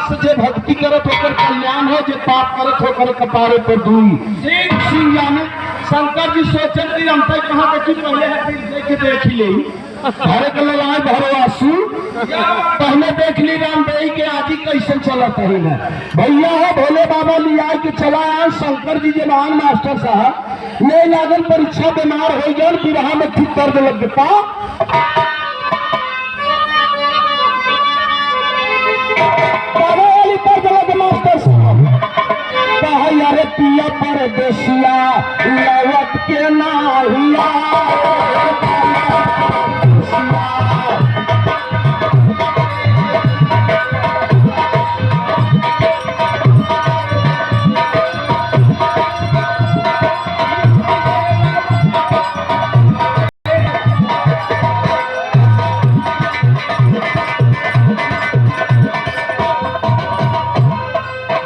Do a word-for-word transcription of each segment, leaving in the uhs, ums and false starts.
से जे भक्ति करत ओकर कल्याण हो, जे पाप करत ओकर कपारे पर धूल। ठीक। सिंह जाने शंकर जी सोचन कि हम तय कहाँ देखी, पहले हम फिर देख के देख ही लेई। भरे के ललाय भरो आंसू, पहले देख ली राम देई के आजी कैसन चलत है ना। भैया हो भोले बाबा लियाई के चला आए शंकर जी जब आन मास्टर साहब, ले लागल परीक्षा, बीमार हो गए, बिरहा में ठीक दर्द लग गया। बाबा वाली पर चला के मास्टर साहब। कहा, "अरे पिया परदेसिया, लौट के ना हुआ।"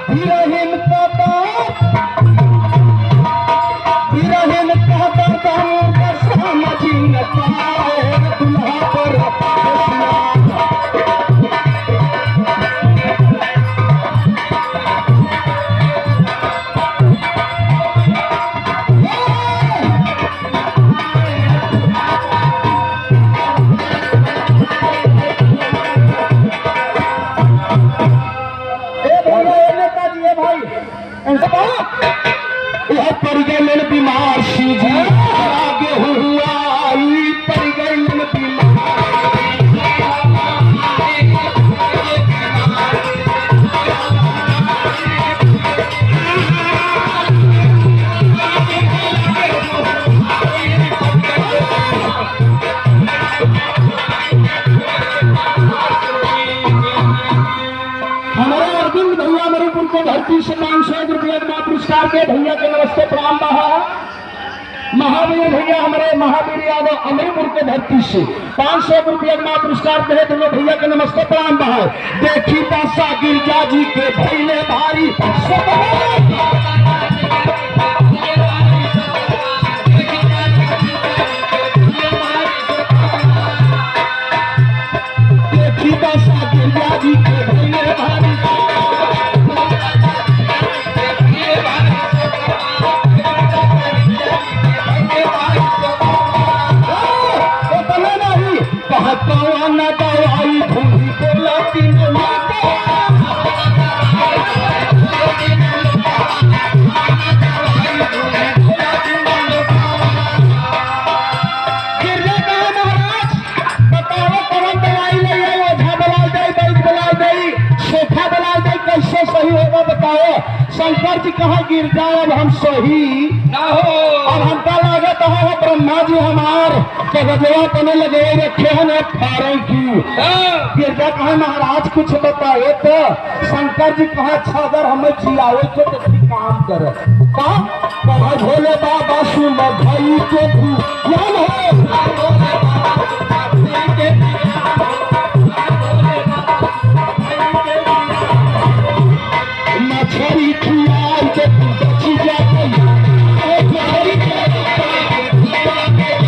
बिरहिन का दर्द, बिरहिन का दर्द हम समझ न पाए, दुल्हा पर हंसना। ए भैया, ए नेताजी, ए भाई, ऐसे बात। यह पड़ गए मन बीमार सी जी, आगे हुआ, ई पड़ गए मन बीमार। हमारे अरविंद भैया अमरीपुर के धरती से पाँच सौ एक रुपया का पुरस्कार के भैया के नमस्ते प्रणाम बा। महावीर भैया हमारे महावीर यादव अमरीपुर के धरती से पाँच सौ एक रुपया का पुरस्कार दे, दोनों भैया के नमस्ते प्रणाम बा। देखी दशा गिरजा जी के भैले भारी सतबा। देखी दशा गिरजा जी के भैले भारी। इतना नहीं, कहतवा न दवाई भूली बोला तीन लोग। गिरजा कहाँ महाराज? बताओ, कौन दवाई ले आई? ओझा बुलाए दे, वैद्य बुलाए दे, सोखा बुलाए दे, कैसे सही होगा बताओ? शंकर जी कहाँ गिरजा, अब हम सही ना हो। अब हमका लागत है, हो ब्रह्मा जी हमार, तो गजवा तने लगे रखे हैं ना फारम की। हाँ। गिरजा कहाँ महाराज कुछ बताओ तो? शंकर जी कहाँ, अच्छा अगर हमें जियावे के तो ठीक काम कर। का? कहा भोले बाबा सुन भाई के तू ज्ञान है। मछरी खियाई के तू बची जा गई। मछरी खियाई के तू बची जा गई।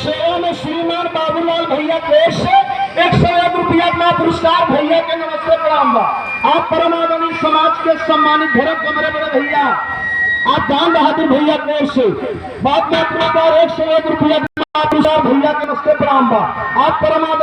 सेवा में श्रीमान बाबूलाल भैया की ओर से एक सौ एक रुपया का पुरस्कार भैया के नमस्ते प्रणाम बा। आप परम आदरणीय समाज के सम्मानित धर्म के बड़े बड़े भैया, आप दान बहादुर भैया की ओर से बाद में पुरस्कार एक सौ एक रुपया का पुरस्कार भैया के नमस्ते प्रणाम बा। आप परम आदरणीय